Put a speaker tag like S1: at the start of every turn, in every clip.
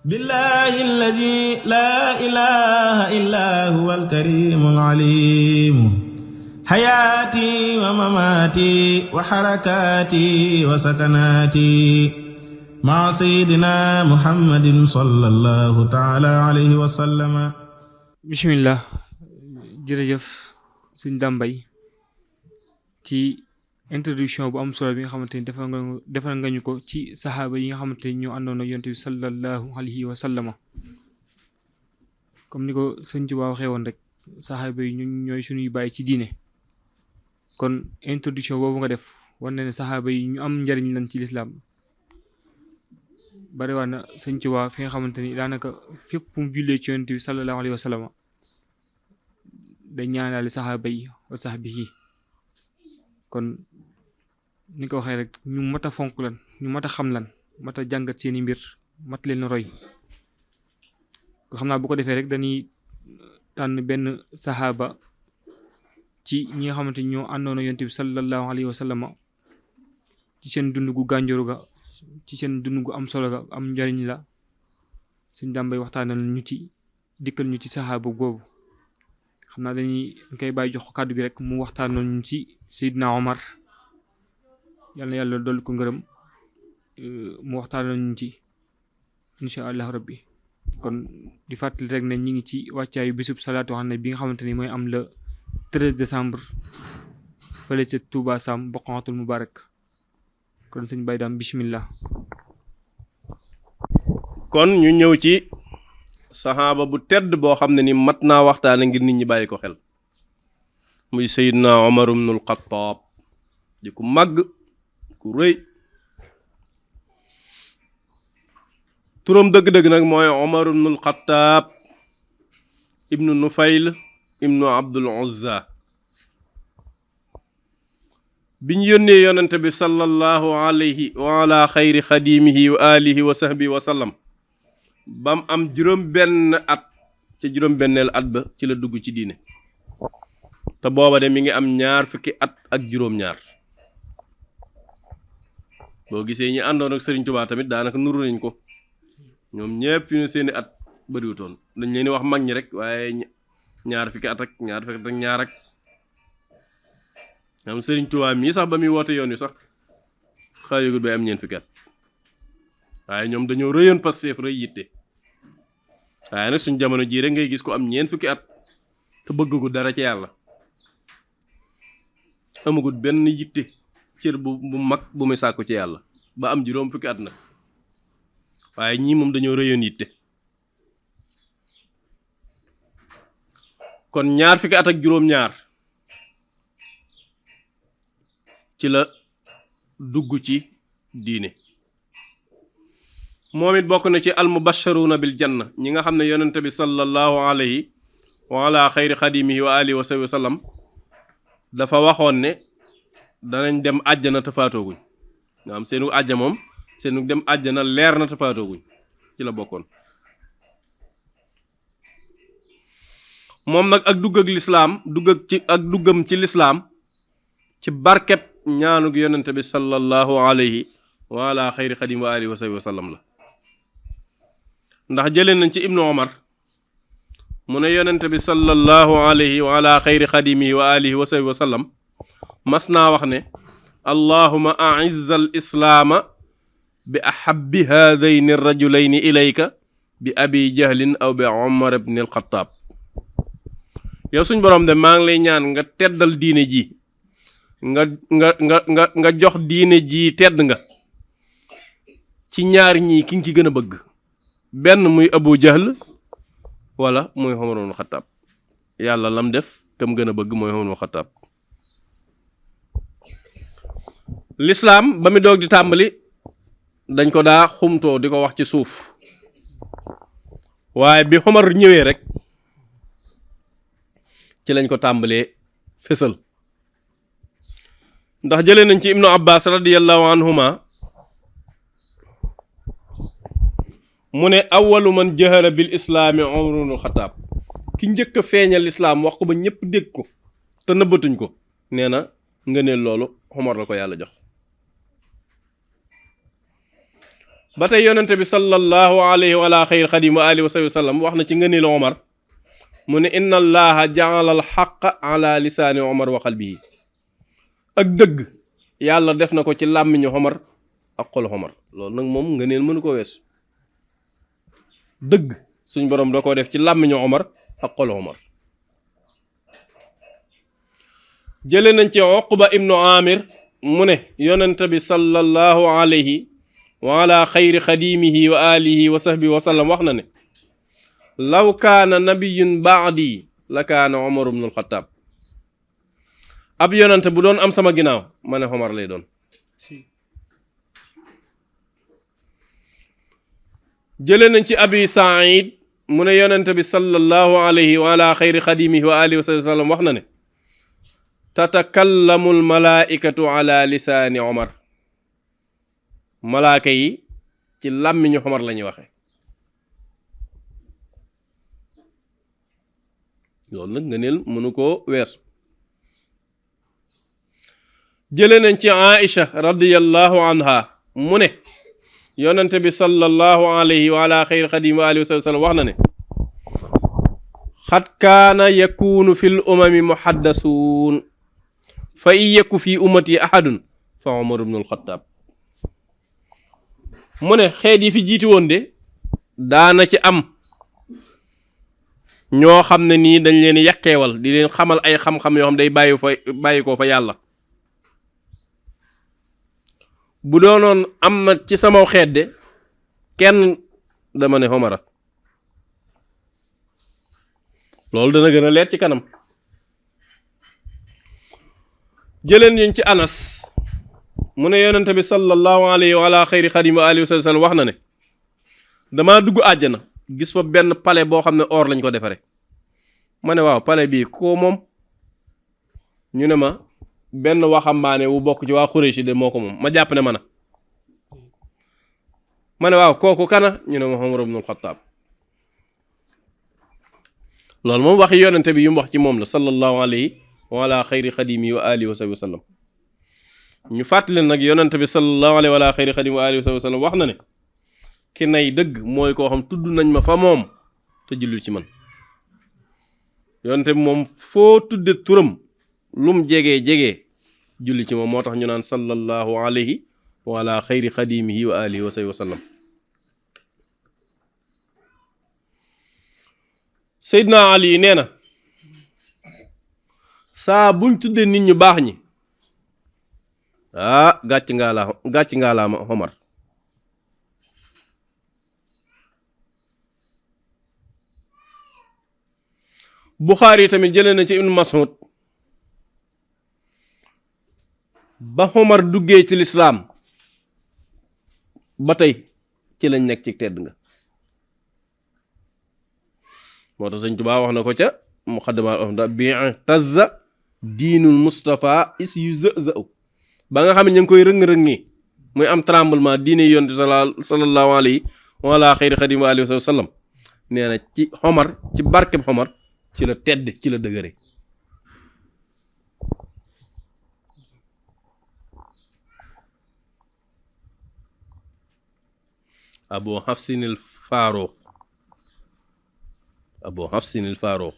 S1: billahi alladi laa ilaha illa huwa alkarimu alalimu xayaati wa mamaati wa xarakaati wa sakanaati maa sayyidina muhammadin sallallahu taala alayhi wa sallama.
S2: bismillah. jërëjëf sëñ Dame Mbaye ci introduction bu am solo bi nga xamante ni defal nga ñu ko ci saxaaba yi nga xamante ni ñoo àndoon ak yonent bi sallallahu alayhi wa sallama. comme ni ko sëñ Tuubaa waxee woon rek saxaaba yi ñun ñooy suñuy bàyyi ci diine. kon introduction boobu nga def war na ne saxaaba yi ñu am njariñ lan ci lislaam. bari waa na sëñ Tuubaa fi nga xamante ni daanaka fépp mu jullee ci yonent bi sallallahu alayhi wa sallama day ñaanale saxaaba yi wa sahbihi. kon ni ko waxee rek ñu mat a fonk lan ñu mat a xam lan mat a jàngat seeni mbir mat leen roy. xam naa bu ko defee rek dañuy tànn benn saxaaba ci ñi nga xamante ni ñoo àndoon ak yonent bi sallallahu alayhi wa sallam ci seen dund gu gànjoru ga ci seen dund gu am solo ga am njariñ la. Sëñ Dame Mbaye waxtaanal ñu ci dikkal ñu ci saxaaba boobu. xam naa dañuy koy bàyyi jox kàddu gi rek mu waxtaanal ñu ci Seydina Omar yal na yàlla dolli ko ngërëm mu waxtaanal ñu ci incha allah rabbi. kon di fàttali rek ne ñi ngi ci wàccaayu bisub salaatu xam ne bi nga xamante ni mooy am le 13 décembre fële ca Touba Sam Boqatul Mubarak. kon sëñ Baye Dame bismillah.
S3: kon ñu ñëw ci saxaaba bu tedd boo xam ne ni mat naa waxtaane ngir nit ñi bàyyi ko xel muy Seydina Omar ibnul Xattaab di ku màgg ku rëy. turam dëgg-dëgg nag mooy Omar ibnul Xattaab ibnu Nufayl ibnu Abdul Uzza. biñ yónnee yonente bi sallallahu alayhi wa ala xayri xadimihi wa alihi wa sahbihi wa sallam bam am juróom benn at ca juróom benneel at ba ci la dugg ci diine te booba de mi ngi am ñaar fukki at ak juróom ñaar. boo gisee ñi àndoon ak Sëriñ Tuubaa tamit daanaka nuru nañ ko ñoom ñëpp yu ne seeni at bariwutoon dañ leen di wax mag ñi rek waaye ñaar fukki at ak ñaar ak am Sëriñ Tuubaa mii sax ba muy woote yoon wi sax xaayagul bay am ñeent fukki at waaye ñoom dañoo rëyoon Pastef rëy yitte. waaye nag suñ jamono jii rek ngay gis ko am ñeent fukki at te bëggagu dara ci yàlla amagut benn yitte cër bu mag bu muy sàkku ci yàlla ba am juróom fukki at nag waaye ñii moom dañoo rëyoon yitte. kon ñaar fukki at ak juróom ñaar ci la dugg ci diine. moom it bokk na ci almubasharuna bil janna ñi nga xam ne yonente bi sallallahu alayhi wa ala xayri xadimihi wa alihi wa sahbihi wa sallam dafa waxoon ne danañ dem àjjana te faatooguñ. nga am seenu àjja moom seenu dem àjjana leer na te faatooguñ ci la bokkoon. moom nag ak dugg ak lislaam duggam ci lislaam ci barkeb ñaanug yonente bi sallallahu alayhi wa ala xayri xadim wa alihi wa sahbihi wa sallam la. ndax jëlee nañ ci ibnu Omar mu ne yonente bi sallallahu alayhi wa ala xayri xadimihi wa alihi wa sahbihi wa sallam mas naa wax ne allahuma aizza al islaama bi ahabbi haadayni rajulayni ilayka bi abi jahlin aw bi Omar ibn al Xattaab. yow suñ borom de maa ngi lay ñaan nga teddal diine ji nga jox diine ji tedd nga ci ñaar ñii ki nga ci gën a bëgg benn muy Abu Jahl wala muy Omar ibn Xattaab. yàlla lam def kam gën a bëgg mooy Omar ibn Xattaab. lislaam ba mi doog di tàmbali dañ ko daa xumtoo di ko wax ci suuf waaye bi Omar ñëwee rek ci lañ ko tàmbalee fésal. ndax jëlee nañ ci ibnu Abbas radiyallahu anhuma mu ne awwalu man jahara bil islaami Omar ibn Xattaab ki njëkk a feeñal lislaam wax ko ba ñëpp dégg ko te nëbbatuñ ko nee na nga ne loolu Omar la ko yàlla jox. ba tey yonente bi sallallahu alayhi wa ala xayri xadim wa alihi wa sahbihi wa sallam wax na ci ngëneelu Omar mu ne inna allaha jaala al xaqa ala lisaani Omar wa qalbihi ak dëgg yàlla def na ko ci làmmiñu Omar ak xolu Omar loolu nag moom ngëneel mënu ko weesu dëgg suñ borom da koo def ci làmmiñu Omar ak xolu Omar jële nañ ci Uqba ibnu Amir mu ne yonente bi sallallahu alayhi wa ala xayri xadimihi wa alihi wa sahbihi wa sallam wax na ne law kaana nabiyun baadi la kaana Omar ibnu alxataab ab yonente bu doon am sama ginnaaw ma ne Omar lay doon jële nañ ci abi Saïd mu ne yonente bi sallallahu alayhi wa ala xayri xadimihi wa alihi wa sallam wax na ne tatakallamu almalaikatu ala lisaani Omar malaaka yi ci làmmiñu Omar la ñuy waxe loolu nag ngëneel mënu koo weesu jële nañ ci Aïcha radiyallahu anha mu ne yonente bi sallallahu alayhi wa ala xayri xadim wa alihi wa sallam wax na ne xad kaana yakunu fi l umami muhaddasuun fa in yaku fi ummati ahadun fa Umar ibn al-Khattab mu ne xeet yi fi jiiti woon de daana ci am ñoo xam ne nii dañ leen yàkkeewal di leen xamal ay xam-xam yoo xam day bàyyi ko fa yàlla bu doonoon am na ci sama xeet de kenn dama ne Omar loolu dana gën a leer ci kanam jëleen ñu ci Anas mu ne yonente bi sallallahu alayhi wa ala xayri xadim wa alihi wa sallam wax na ne damaa dugg àjjana gis fa benn palais boo xam ne or lañ ko defare ma ne waaw palais bii ko moom ñu ne ma benn waxambaane wu bokk ci waa Xuraysh de moo ko moom ma jàpp ne ma ne waaw kooku kana ñu ne ma Umar ibn al-Khattab loolu moom waxi yonente bi yu mu wax ci moom la sallallahu alayhi wa ala xayri xadimi wa alihi wa sahbihi wa sallam ñu fàttali nag yonente bi sallallahu alayhi wa ala xayri xadimi wa alihi wa sahbihi wa sallam wax na ne ki nay dëgg mooy koo xam tudd nañ ma fa moom te jullu ci man yonente bi moom foo tudde turam lum jege julli ci moom moo tax ñu naan sallallahu alayhi wa ala xayri xadimihi wa alihi wa sahbihi wa sallam Seydina Ali nee na saa buñ tuddee nit ñu baax ñi gàcc ngaa la ma Omar Buxaari tamit jëlee na ci Ibn Mas'ud ba Omar duggee ci lislaam ba tey ci lañ nekk ci tedd nga moo tax Sëñ Tuubaa wax na ko ca muqaddama bi tazza diinul Mustafa is yu zëzëw ba nga xam ne ñu ngi koy rëng-rëngi muy am tremblement diine yonent sallallahu alayhi wa ala xayri xadim wa alihi wa sallam nee na ci Omar ci barkeb Omar ci la tedd ci la dëgëre Abu Hafsin al Faaruq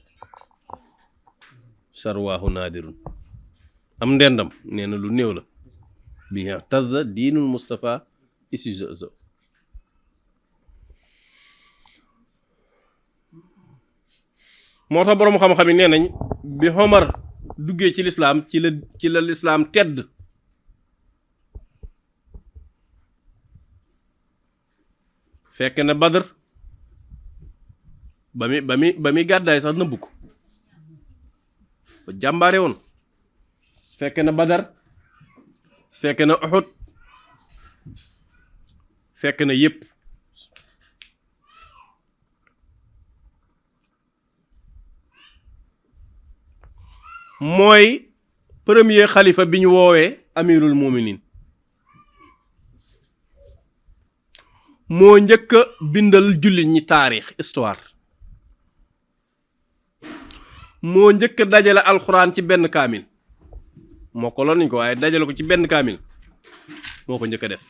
S3: sharwaahu naadirun am ndendam nee na lu néew la bi tazza diinul Mustafa isi zo moo tax boroom xam-xam yi nee nañ bi Omar duggee ci lislaam ci la lislaam tedd fekk na Badr ba mi gàddaay sax nëbbu ko ba jàmbaare woon fekk na Badar fekk na Uhud fekk na yépp mooy premier xalifa bi ñu woowee amirul muminin moo njëkk a bindal jullit ñi taarix histoire moo njëkk a dajale alxuraan ci benn kaamil moo ko loon nañ ko waaye dajale ko ci benn kaamil moo ko njëkk a def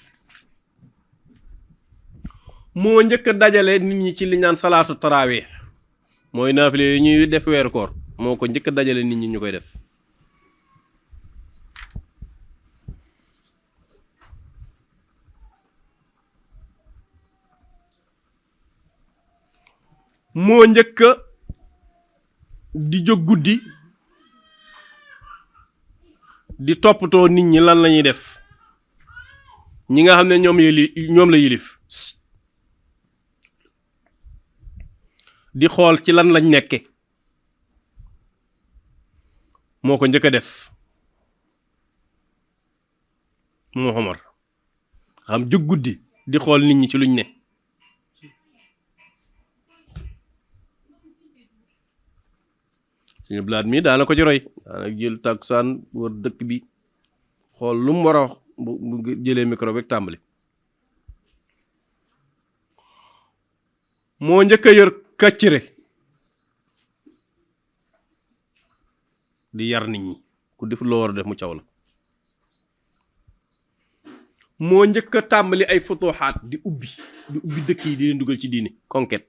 S3: moo njëkk a dajale nit ñi ci li ñaan salaatu tarawih mooy naafile yi ñuy def weeru koor moo ko njëkk a dajale nit ñi ñu koy def moo njëkk di jóg guddi di toppatoo nit ñi lan lañuy def ñi nga xam ne ñoom la yilif di xool ci lan lañ nekke moo ko njëkk a def moo Omar xam jóg guddi di xool nit ñi ci luñ ne suñu blaat mi daana ko ci roy daana jël tàkkusaan wër dëkk bi xool lu mu war a wax bu jëlee micro bi tàmbali moo njëkk a yor kàccire di yar nit ñi ku def loo war a def mu caw la moo njëkk a tàmbali ay futuxaat di ubbi dëkk yi di leen dugal ci diine conquête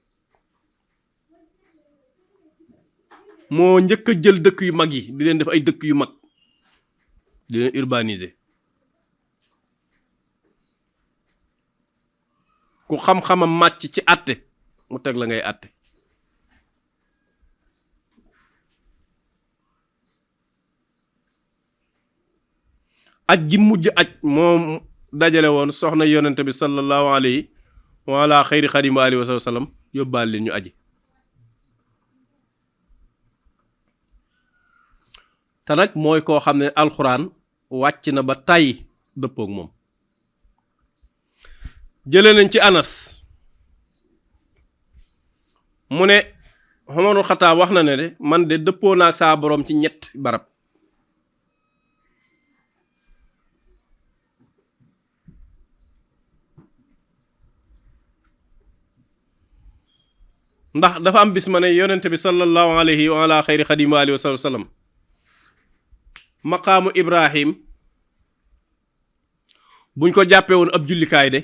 S3: moo njëkk a jël dëkk yu mag yi di leen def ay dëkk yu mag di leen urbaniser ku xam-xamam màcc ci àtte mu teg la ngay àtte aj gi mujj aj moom dajale woon soxna yonente bi sallallahu alayhi wa ala xayri xadim wa alihi wa sallam yóbbaal leen ñu aji te nag mooy koo xam ne alxuraan wàcc na ba tàyyi dëppook moom jële nañ ci Anas mu ne Umarul Xataab wax na ne de man de dëppoo naak saa boroom ci ñett barab ndax dafa am bis ma ne yonente bi sallallahu alayhi wa ala xayri xadim wa alihi wa sallam maqaamu Ibrahim buñ ko jàppee woon ab jullikaay de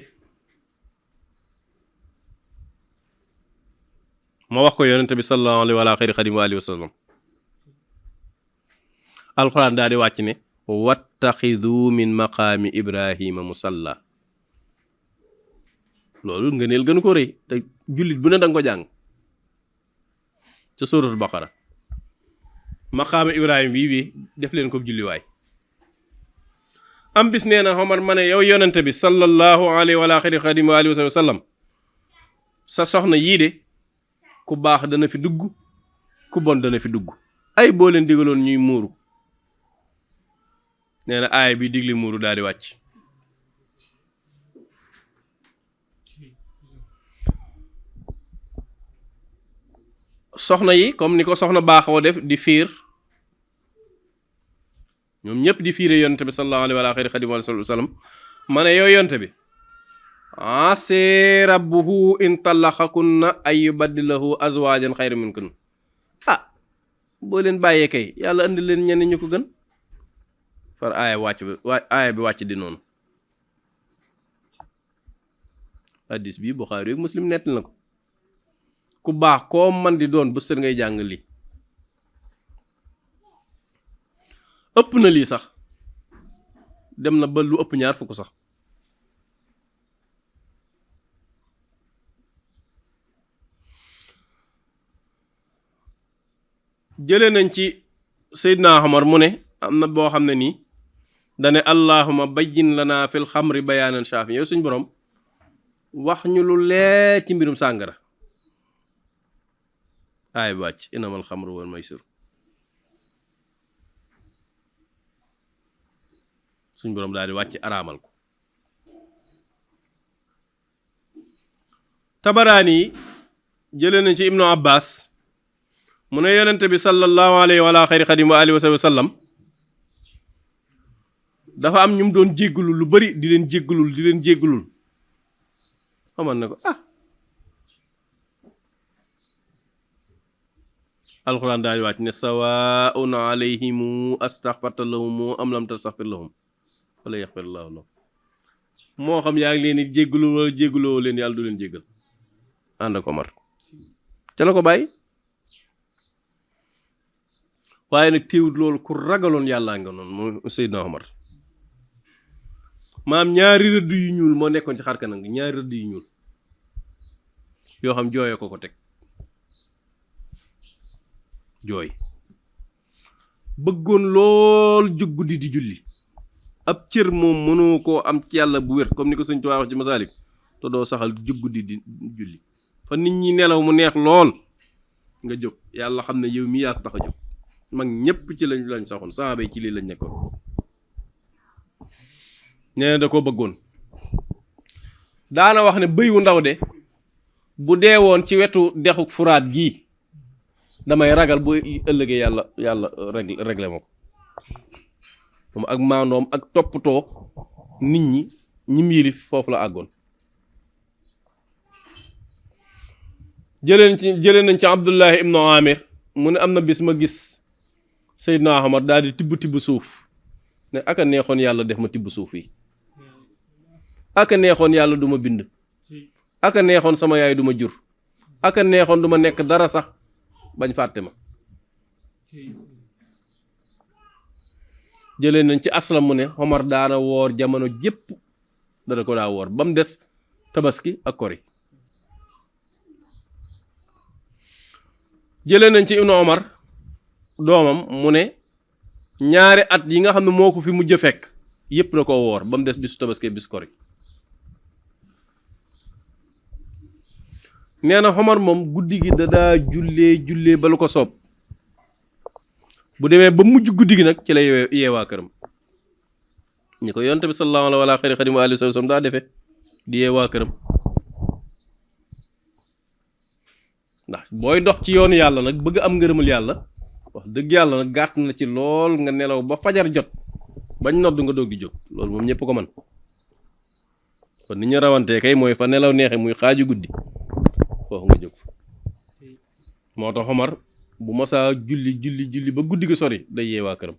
S3: ma wax ko yonente bi sallallahu alayhi wa ala xayri xadim wa alihi wa sallam alxuraan daal di wàcc ne wattaxidu min maqaami Ibrahima musalla loolu ngëneel gënu ko rëy te jullit bu ne danga ko jàng ca suuratul baqara maqaama Ibrahima bii def leen ko julliwaay am bis nee na Omar ma ne yow yonente bi sallallahu alayhi wa xayri xadim wa alihi wa sallam sa soxna yii de ku baax dana fi dugg ku bon dana fi dugg ay boo leen digaloon ñuy muuru nee na aaya bi digli muuru daal di wàcc soxna yi comme ni ko soxna baaxoo def di fiir ñoom ñëpp di fiire yonte bi sallallahu alayhi wa xayri xadim wa sallam ma ne yow yonte bi ase rabbuhu in tallaxakunna ay yubaddilahu azwajan xayra minkun boo leen bàyyee kay yàlla andi leen ñenn ñu ko gën far aaya bi wàcc di noonu hadis bi Buxaari ak Muslim nett na ko ku baax koo man di doon bu sër ngay jàng lii ëpp na lii sax dem na ba lu ëpp ñaar fukk sax jële nañ ci Seydina Omar mu ne am na boo xam ne nii dane allahuma bayyin lana fil xamri bayaanan shaafi yow suñ borom wax ñu lu leer ci mbirum sàngara aay bàcc inamal xamru wal maysir suñ borom daal di wàcc araamal ko Tabaraani yi jële nañ ci Ibnu Abbas mu ne yonente bi sallallahu alayhi wa ala xayri xadim wa alihi wa sallam dafa am ñu mu doon jéggalul lu bari di leen jéggalul xamal na ko alxuraan daal di wàcc ne sawaa'un alayhimu astaxfarta lahumu am lam tastaxfir lahum wala yaxfir llaahu lahum moo xam yaa ngi leen di jéggalu wala jéggaloo leen yàlla du leen jéggal ànd ak Omar ca la ko bàyyi waaye nag téewut loolu ku ragaloon yàllaa nga noonu mooy Seydina Omar maam ñaari rëdd yu ñuul moo nekkoon ci xar kanam gi ñaari rëdd yu ñuul yoo xam jooyee ko teg jooy bëggoon lool jóg guddi di julli ab cër moom mënoo koo am ci yàlla bu wér comme ni ko sëñ Tuubaa wax ci Masaalik te doo saxal jóg guddi di julli fa nit ñi nelaw mu neex lool nga jóg yàlla xam ne yow mi yaa ko tax a jóg mag ñépp ci lañ saxoon saxaaba yi ci lii lañ nekkoon nee na da ko bëggoon daana wax ne bëy wu ndaw de bu dee woon ci wetu dexu furaat gii damay ragal bu ëllëgee yàlla réglé ma ko moom ak maandoom ak toppatoo nit ñi ñim yilif foofu la àggoon jëlee nañ ci Abdullahi ibnu Amir mu ne am na bis ma gis Seydina Omar daal di tibb suuf ne aka neexoon yàlla def ma tibb suuf yi aka neexoon yàlla du ma bind aka neexoon sama yaay du ma jur aka neexoon du ma nekk dara sax bañ fàtte ma jëlee nañ ci Aslam mu ne Omar daana woor jamono jépp dana ko daa woor ba mu des tabaski ak kori jëlee nañ ci Ibnu Omar doomam mu ne ñaari at yi nga xam ne moo ko fi mujj fekk yépp da ko woor ba mu des bisu tabaski bisu kori nee na Omar moom guddi gi da daa jullee ba lu ko soob bu demee ba mujj guddi gi nag ci la yeewaa këram ñi ko yonent bi sallallahu alayhi wa xayri xadim wa alihi wa sallam daa defee di yeewaa këram ndax booy dox ci yoonu yàlla nag bëgg am ngërëmal yàlla wax dëgg yàlla nag gàtt na ci lool nga nelaw ba fajar jot bañ nodd nga doog di jóg loolu moom ñëpp ko man kon ni ñu rawantee kay mooy fa nelaw neexe muy xaaju guddi foofu nga jóg fa moo tax Omar bu masaa julli ba guddi gi sori day yeewaa këram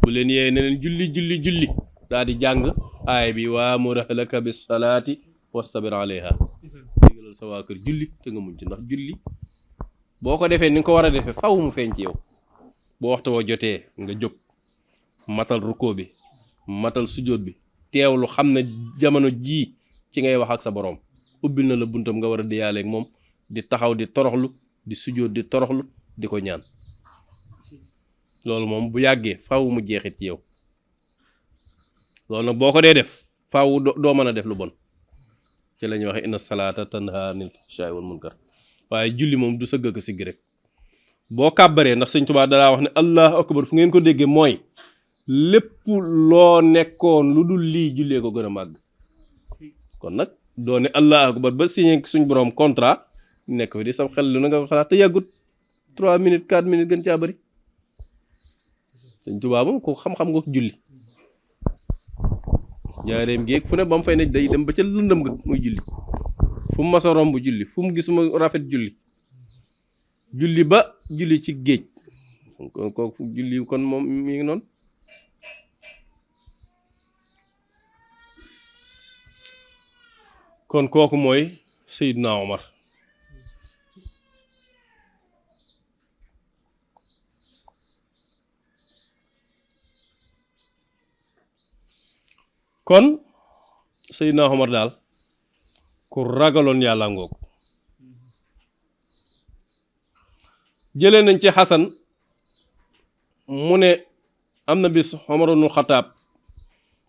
S3: bu leen yee ne leen julli daal di jàng aay bi waamur ahlaka bis salaati wastabir alayha digalal sa waa kër julli te nga muñ ci ndax julli boo ko defee ni nga ko war a defee faw mu feeñ ci yow boo waxtu woo jotee nga jóg matal rukkoo bi matal sujjóot bi teewlu xam ne jamono jii ci ngay wax ak sa boroom ubbil na la buntam nga war a diyaaleeg moom di taxaw di toroxlu di sujjóot di toroxlu di ko ñaan loolu moom bu yàggee faaw mu jeexit ci yow loolu nag boo ko dee def faaw doo mën a def lu bon ci la ñuy waxe inna salaata tanha anil fahshaa'i wal munkar waaye julli moom du sëgg ak sigg rek boo kàbbaree ndax Sëñ Tuubaa dalaa wax ne allahu akbar fu ngeen ko déggee mooy lépp loo nekkoon lu dul lii jullee ko gën a màgg kon nag doo ne allahu akbar ba signé suñ borom contrat nekk fi di sam xel lu na nga xalaat te yàggut 3 minutes 4 minutes gën caa bëri Sëñ Tuubaa moom ko xam-xam nga ko julli jaareem géeg fu ne ba mu fay ne day dem ba ca lëndëm nga muy julli fu mu mas a romb julli fu mu gis mu rafet julli ba julli ci géej kon kooku julli kon moom mi ngi noonu kon kooku mooy Seydina Omar kon Seydina Omar daal ku ragaloon yàlla ngoog jëlee nañ ci Xasan mu ne am na bis Omar ibn Xataab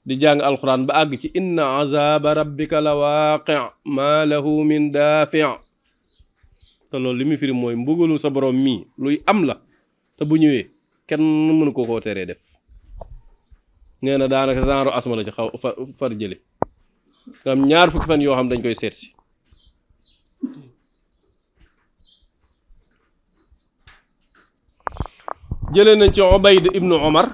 S3: di jàng alquran ba àgg ci inna azaba rabbika la waaqi ma lahu min daafi te loolu li muy firi mooy mbugalu sa borom mii luy am la te bu ñëwee kenn mënu ko koo teree def nee na daanaka genre asma la ci xaw far jële nga am 2 fukki fan yoo xam dañ koy seet si jëlee nañ ci Ubayd ibnu Omar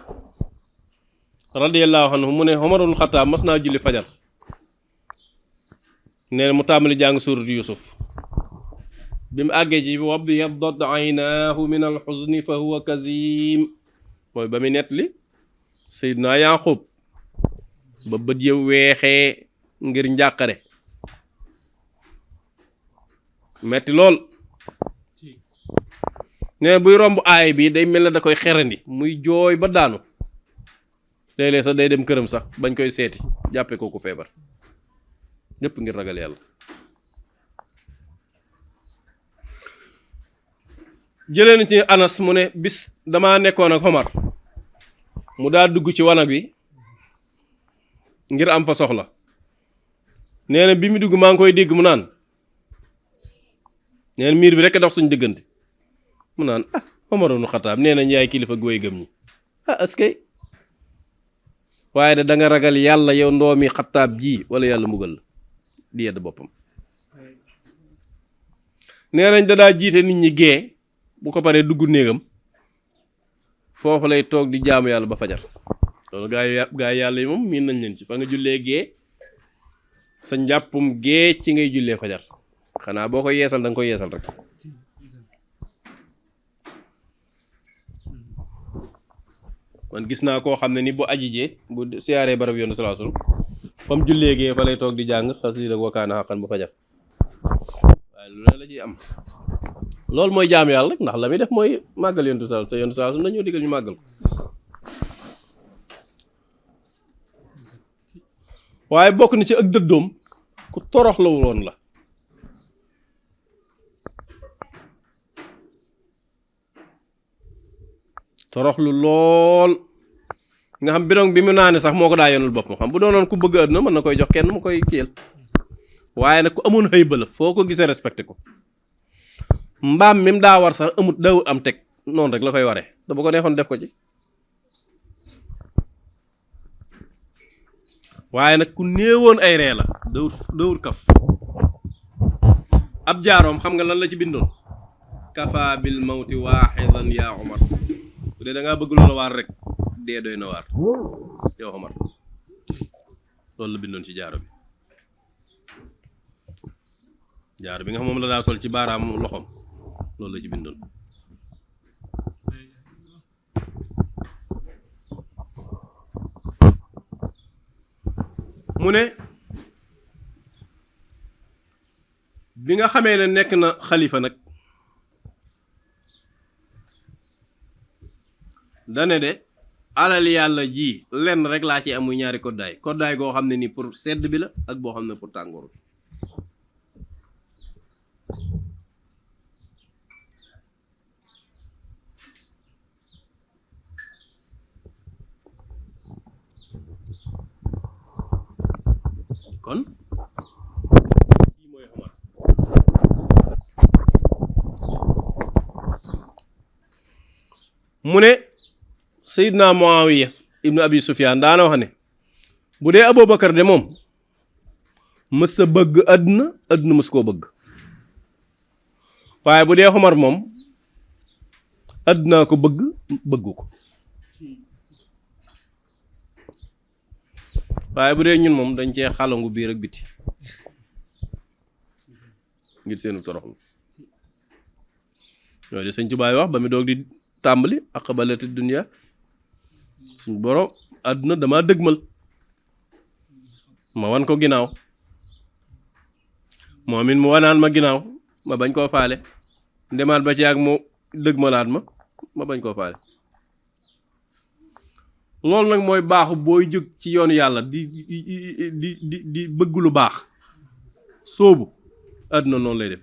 S3: radiyallahu anhu mu ne Omar ibn Xattaab mas naa julli fajar nee na mu tàmbali jàng suuratu Yuusuf bi mu àggee ji wabyaddat aynaahu min alxuzni fa huwa kazim mooy ba mu nettali Seydina Yaaqub ba bët ya weexee ngir njàqare metti lool ne buy romb aay bi day mel ne da koy xerandi muy jooy ba daanu léeg-léeg sax day dem këram sax bañ koy seeti jàppe ko ku feebar ñëpp ngir ragal yàlla. jëlee na ci Anas mu ne bis damaa nekkoon ak Omar mu daa dugg ci wanag wi ngir am fa soxla nee na bi mu dugg maa ngi koy dégg mu naan nee na miir bi rekk dox suñu diggante mu naan Omar ibn Khattab nee na yaay kilifa gooy gëm ñi askay waaye da nga ragal yàlla yow ndoomi Xattaab ji wala yàlla mbugal la di yedd boppam. nee nañ da daa jiite nit ñi gee bu ko paree dugg néegam foofu lay toog di jaamu yàlla ba fajar loolu gaa yi yàlla yi moom miin nañ leen ci fa nga jullee gee sa njàppum gee ci ngay jullee fajar xanaa boo ko yeesal da nga koy yeesal rek. man gis naa koo xam ne ni bu ajijee bu siyaaree barab yoonu sallallahu alayhi wasallam fa mu jullee gee fa lay toog di jàng xasida ak wakaana xaqan ba fajar waaye lu ne la ciy am loolu mooy jaamu yàlla rek ndax la muy def mooy màggal yoonu sallallahu te yoonu sallallahu alayhi wasallam dañoo digal ñu màggal ko waaye bokk na ci ak dëddoom ku torox la woon la toroxlu lool nga xam bidong bi mu naane sax moo ko daa yonul boppam xam bu doonoon ku bëgg àdduna mën na koy jox kenn mu koy kiyal waaye nag ku amoon xëy ba la foo ko gisee respecté ko mbaam mi mu daa war sax amut daw am teg noonu rek la koy waree da bu ko neexoon def ko ci waaye nag ku néewoon ay ree la dawut kaf ab jaaroom xam nga lan la ci bindoon kafa bil mawti waaxidan yaa Omar bu dee da ngaa bëgg loola waar rek dee doy na waar yow Omar loolu la bindoon ci jaaro bi nga xam moom la daa sol ci baaraam loxoom loolu la ci bindoon mu ne bi nga xamee ne nekk na xalifa nag dane de alal yàlla ji lenn rek laa ci amuy ñaari koddaay goo xam ne ni pour sedd bi la ak boo xam ne pour tàngoor bi kon kii mooy Omar mu ne Seydina Muawiya ibnu Abi Sufyaan daana wax ne bu dee Abubakar de moom mës ta bëgg àdduna mës koo bëgg waaye bu dee Omar moom àddunaa ko bëggu ko waaye bu dee ñun moom dañ cee xalangu biir ak biti ngir seenu toroxlu loolu di Sëñ Tuubaa wax ba mi doog di tàmbali aqbalati dunya suñ borom àdduna dama dëgmal ma wan ko ginnaaw moom it mu wanaan ma ginnaaw ma bañ koo faale ndemaat ba ci ak mu dëgmalaat ma bañ koo faale loolu nag mooy baaxu booy jóg ci yoonu yàlla di bëgg lu baax soobu àdduna noonu lay def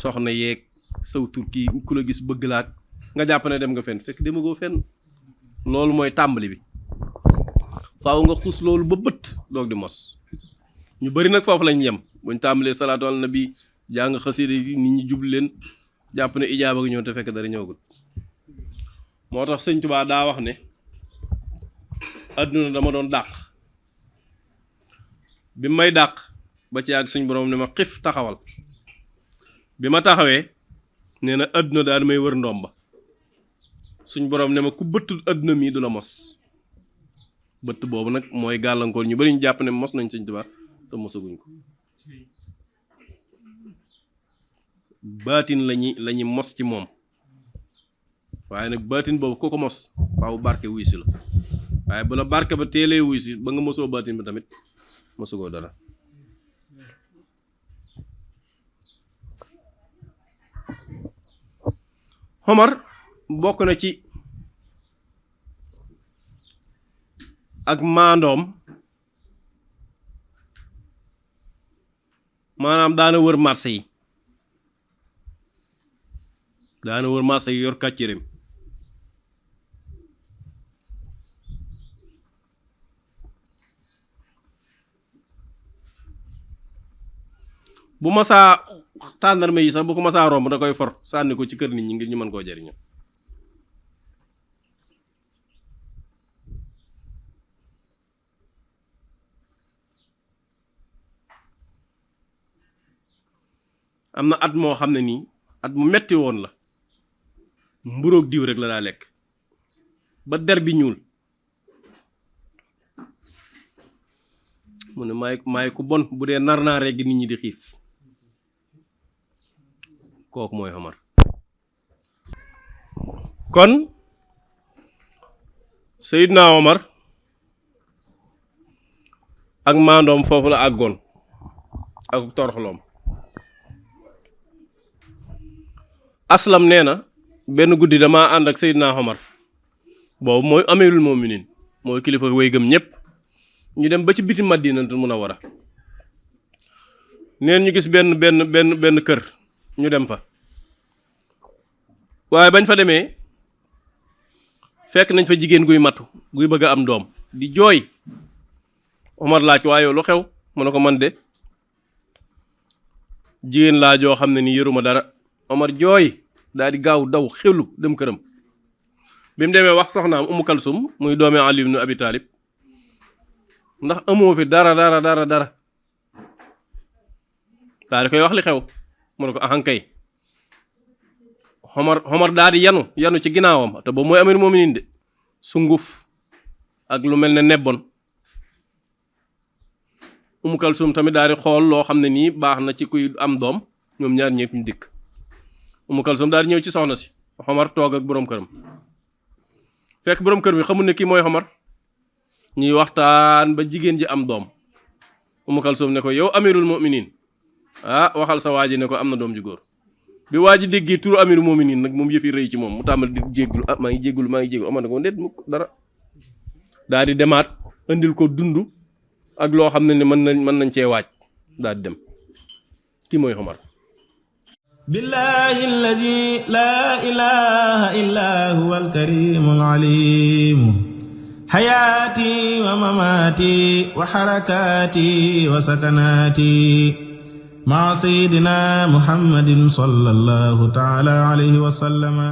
S3: soxna yeeg saw turki ku la gis bëgg laak nga jàpp ne dem nga fenn fekk demagoo fenn loolu mooy tàmbali bi faaw nga xuus loolu ba bët doog di mos ñu bari nag foofu lañ yem buñ tàmbalee salaatu ala nabi jàng xasida yi nit ñi jublu leen jàpp ne ijaaba nga ñëw te fekk dara ñëwagul moo tax Sëñ Tuubaa daa wax ne adduna dama doon dàq bi may dàq ba ci yàgg suñ borom ne ma xif taxawal bi ma taxawee nee na adduna daal may wër ndomba suñ borom ne ma ku bëtt adduna mii du la mos bëtt boobu nag mooy gàllankoor ñu bari ñu jàpp ne mos nañ Sëñ Tuubaa te mosaguñ ko baatin lañu mos ci moom waaye nag baatin boobu ku ko mos faaw barke wuy si la waaye bu la barke ba teelee wuy si ba nga mosoo baatin ba tamit mosugoo dara Omar bokk na ci ak maandoom maanaam daana wër marché yi yor kàccireem bu masaa tàndarma yi sax bu ko masaa romb da koy for sànni ko ci kër nit ñi ngir ñu mën koo jariñoo am na at moo xam ne nii at mu metti woon la mburoog diw rek la daa lekk ba der bi ñuul mu ne maay ku bon bu dee nar naa regg nit ñi di xiif kooku mooy Omar kon Seydina Omar ak maandoom foofu la àggoon ak toroxloom aslam nee na benn guddi damaa ànd ak Seydina Omar boobu mooy amirul mu'minin mooy kilifa way gëm ñépp ñu dem ba ci biti Madinatul Munawwara neen ñu gis benn kër ñu dem fa waaye bañ fa demee fekk nañ fa jigéen guy matu guy bëgg a am doom di jooy Omar laaj waaye lu xew mu ne ko man de jigéen laa joo xam ne ni yëruma dara Omar jooy daal di gaaw daw xelu dem këram bi mu demee wax soxnaam Umu Kalsum muy doomi Ali ibn Abi Talib ndax amoo fi dara daal di koy wax li xew mu ne ko ahankay Omar daal di yanu ci ginnaawam te boobu mooy amir mu'minin de sunguf ak lu mel ne nebbon Umu Kalsum tamit daal di xool loo xam ne nii baax na ci kuy am doom ñoom ñaar ñëpp ñu dikk Umu Kalsum daal di ñëw ci soxna si Omar toog ak boroom këram fekk boroom kër bi xamul ne kii mooy Omar ñuy waxtaan ba jigéen ji am doom Umu Kalsum ne ko yow amirul mu'minin waxal sa waa ji ne ko am na doom ju góor bi waa ji déggee turu amirul mu'minin nag moom yëfi rëy ci moom mu tàmbali di jégglu maa ngi jégglu Omar ne ko ndéet mukk dara daal di demaat indil ko dund ak loo xam ne ni mën nañ cee waaj daal di dem kii mooy Omar
S1: billahi alladi laa ilaha illa huwa alkarimu alalimu xayaati wa mamaati wa xarakaati wa sakanaati maa sayyidina muhammadin sallallahu taala alayhi wa sallama